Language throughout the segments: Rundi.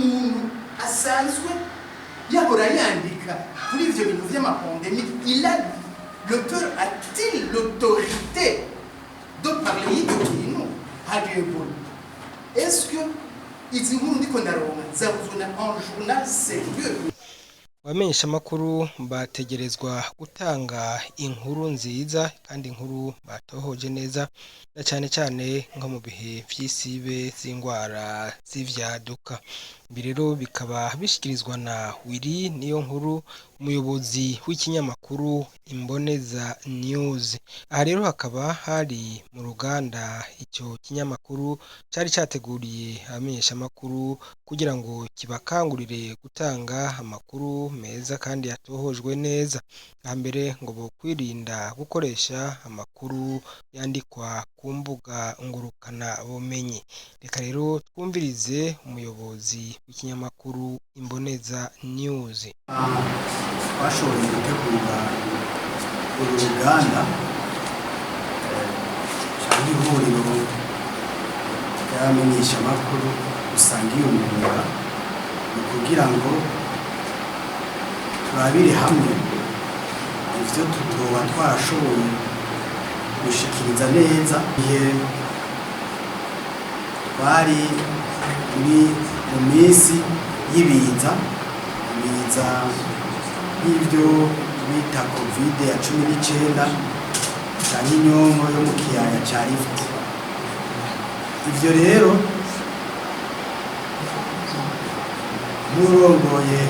Umuntu asanzwe yahora yandika kuri ivyo bintu vy'ama pandémies, il a l'auteur a-t-il l'autorité de parler y'ivyo bintu? Haje Ebola, est-ce que izi nkuru ndiko ndaronka zavuzwe na un journal sérieux? Abamenyeshamakuru bategerezwa gutanga inkuru nziza kandi inkuru batohoje neza, na cane cane nko mu bihe vy'isibe z'ingwara z'ivyaduka. Ibi rero bikaba bishikirizwa na Willy Niyo Nkuru, umuyobozi w'ikinyamakuru Imboneza News. Aha rero hakaba hari mu ruganda ico kinyamakuru cari categuriye abamenyeshamakuru kugira ngo kibakangurire gutanga amakuru meza kandi yatohojwe neza. Hambere ngo bokwirinda gukoresha amakuru yandikwa ku mbuga ngurukana bumenyi. Reka rero twumvirize umuyobozi w'ikinyamakuru Imboneza News. Twashoboye gutegura uru ruganda cyangwa ihuriro ry'abamenyeshamakuru usangiye umwuga, ni ukugira ngo turabire hamwe ivyo tutoba twarashoboye gushikiriza neza igihe twari muri mu minsi y'ibiza, ibiza nk'ibyo bita Covid ya 19 canke inyonko yo mu kiyaya ca Rift. Ivyo rero, nk'urongoye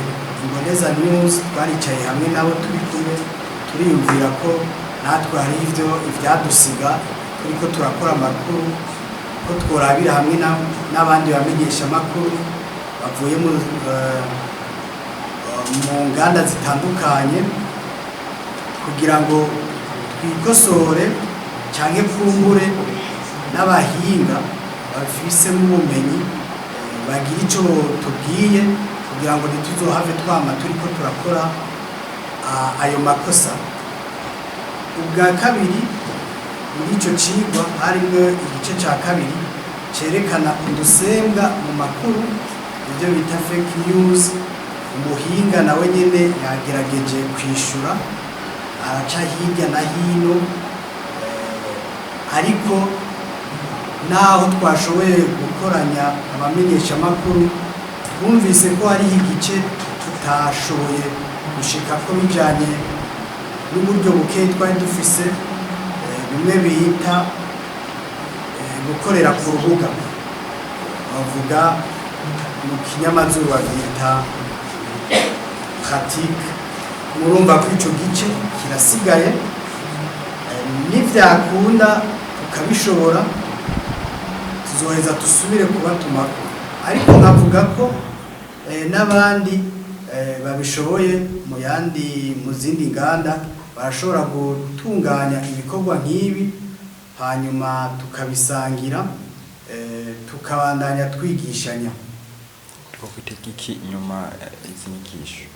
Imboneza News, twaricaye hamwe nabo turi kumwe, turiyumvira ko natwe hari ivyo ivyadusiga turiko turakora amakuru, ko tworabira hamwe n'abandi bamenyesha amakuru bavuye mu nganda zitandukanye kugira ngo twikosore, canke kumbure n'abahinga babifisemo ubumenyi bagira ico tubwiye kugira ngo ntituzohave twama turiko turakora ayo makosa. Ubwa kabiri, muri ico cigwa harimwo igice ca kabiri cerekana udusembwa mu makuru, ibyo bita fake news. Umuhinga nawe nyene yagerageje kwishura, araca hirya na hino, ariko naho twashoboye gukoranya abamenyeshamakuru, twumvise ko hariho igice tutashoboye gushika ko bijanye n'uburyo buke twari dufise, bimwe bita gukorera ku rubuga, bavuga mu kinyamazuru bavyita pratique. Murumva ko ico gice kirasigaye. Nivyakunda tukabishobora, tuzoheza dusubire kubatumako, ariko nkavuga ko n'abandi babishoboye mu yandi, mu zindi nganda, barashobora gutunganya ibikorwa nk'ibi, hanyuma tukabisangira, tukabandanya twigishanya. Twokwitega iki inyuma izi nyigisho?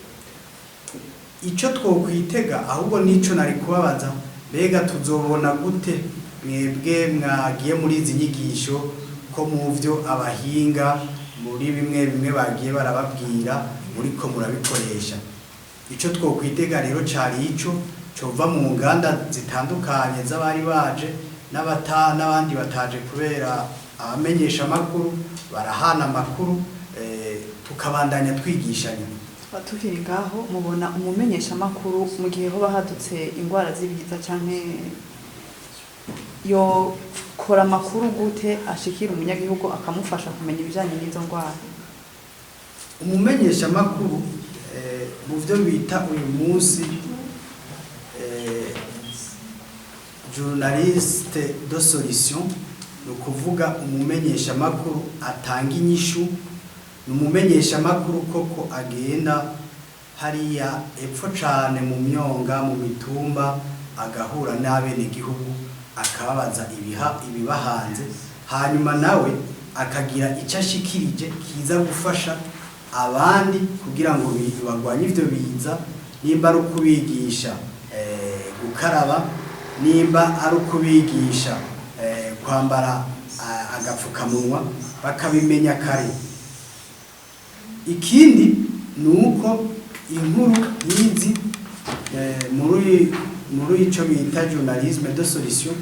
Icyo twokwitega ahubwo nico nari kubabaza: mbega tuzobona gute mwebwe mwagiye muri izi nyigisho ko mu byo abahinga muri bimwe bimwe bagiye barababwira muriko murabikoresha? Icyo twokwitega rero cari ico cova mu nganda zitandukanye z'abari baje n'abandi bataje, kubera abamenyesha amakuru barahana amakuru, tukabandanya twigishanya. Tuba tukiri ngaho, mubona umumenyeshamakuru mu gihe hoba hadutse indwara z'ibiza canke yokora amakuru gute ashikira umunyagihugu akamufasha kumenya ibijanye n'izo ndwara? Umumenyeshamakuru, mu byo bita uyu munsi journaliste de solution, ni ukuvuga umumenyeshamakuru atanga inyishu, ni umumenyeshamakuru koko agenda hariya epfo cane mu myonga, mu mitumba, agahura n'abenegihugu, akababaza ibiha ibibahanze, hanyuma nawe akagira icyo ashikirije kiza gufasha abandi kugira ngo bagwanye ivyo biza, nimba ari ukubigisha gukaraba, nimba ari ukubigisha kwambara agapfukamunwa, bakabimenya kare. Ikindi ni uko inkuru nk'izi, muri ico bita journalisme de solution,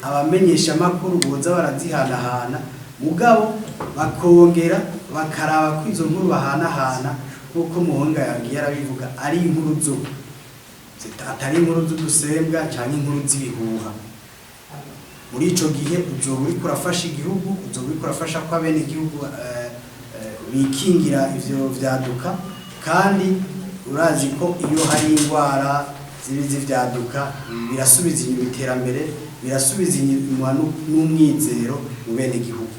abamenyeshamakuru boza barazihanahana, mugabo bakongera bakaraba ko izo nkuru bahanahana, nk'uko Muhonga yagiye arabivuga, ari inkuru zo atari inkuru z'udusembwa canke inkuru z'ibihuha. Muri ico gihe uzoba uriko urafasha igihugu, uzoba uriko urafasha ko abene igihugu bikingira ivyo vyaduka. Kandi urazi ko iyo hari indwara zibi z'ivyaduka, birasubiza inyuma iterambere, birasubiza inyuma n'umwizero mu bene gihugu.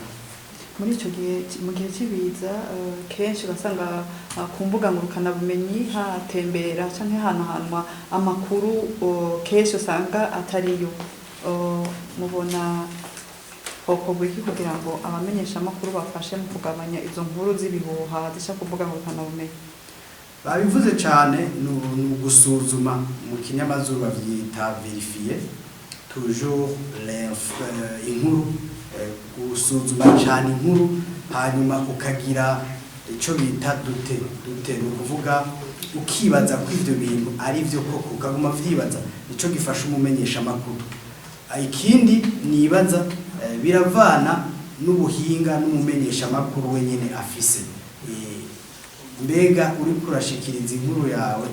Muri icyo gihe, mu gihe cy'ibiza, kenshi urasanga ku mbuga ngurukanabumenyi hatembera canke hanahanwa amakuru kenshi usanga atariyo. Mubona hokorwa iki kugira ngo abamenyeshamakuru bafashe mu kugabanya izo nkuru z'ibihuha zica ku mbuga ngurukanabumenyi? Babivuze cyane, ni ugusuzuma, mu kinyamazuru bavyita vérifier toujours inkuru, gusuzuma cyane inkuru, hanyuma ukagira icyo bita doute. Doute ni ukuvuga ukibaza ko ivyo bintu ari byo koko, ukaguma vyibaza. Nico gifasha umumenyesha amakuru. Ikindi nibaza, biravana n'ubuhinga n'umumenyesha amakuru wenyene afise. Mbega uriko urashikiriza inkuru yawe,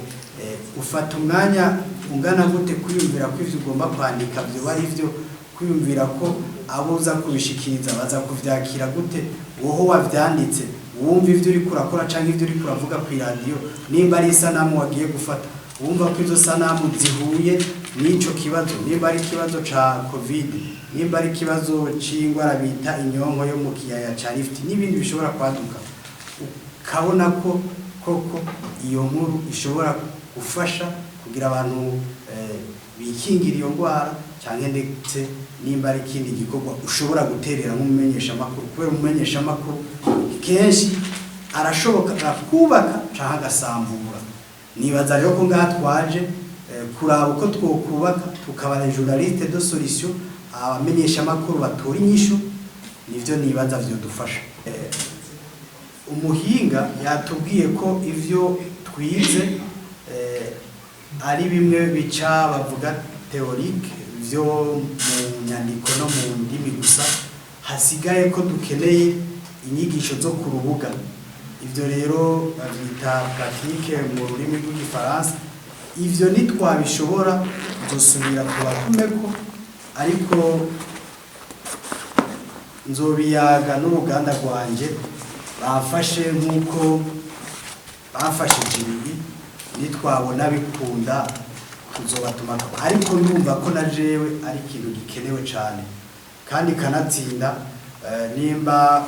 ufata umwanya ungana gute kwiyumvira ko ivyo ugomba kwandika vyoba ari vyo, kwiyumvira ko abo uza kubishikiriza baza kuvyakira gute, woho wavyanditse wumva ivyo uriko urakora canke ivyo uriko uravuga kw'iradiyo, nimba ari isanamu wagiye gufata, wumva ko izo sanamu zihuye n'ico kibazo, nimba ari ikibazo ca Covid, nimba ari ikibazo c'ingwara bita inyonko yo mu kiyaya ca Rift n'ibindi bishobora kwaduka, ukabona ko koko iyo nkuru ishobora gufasha kugira abantu bikingira iyo ndwara, cyangwa ndetse nimba ari ikindi gikorwa ushobora guterera nk'umumenyeshamakuru, kubera umumenyeshamakuru kenshi arashoboka kubaka canke agasambura. Nibaza rero ko ngaha twaje kuraba uko twokubaka, tukaba les journalistes de solution, abamenyeshamakuru batora inyishu. Nivyo nibaza vyodufasha. Umuhinga yatubwiye ko ivyo twize ari bimwe bica bavuga théorique, vyo mu nyandiko no mu ndimi gusa, hasigaye ko dukeneye inyigisho zo ku rubuga. Ivyo rero bavyita pratique mu rurimi rw'igifaransa. Ivyo nitwabishobora nzosubira kubatumeko, ariko nzobiyaga n'uruganda rwanje bafashe nk'uko bafashije ibi. Nitwabona bikunda tuzobatuma, ariko ndumva ko na jewe ari ikintu gikenewe cane kandi kanatsinda. Nimba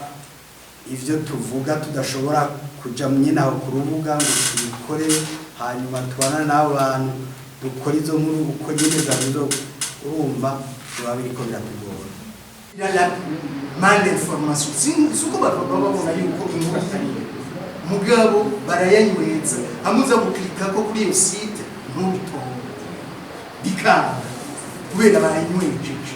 ivyo tuvuga tudashobora kuja nyine aho ku rubuga ngo tubikore, hanyuma tubana n'abo bantu dukora izo nkuru uko nyine zabizo, urumva biba biriko biratugora. La malinformation, si uko baba babona yuko inkuru atari yo, mugabo barayanyweza, hamwe uza guklikako kuri iyo site ntubitore, bikanga kubera barayanywejeje.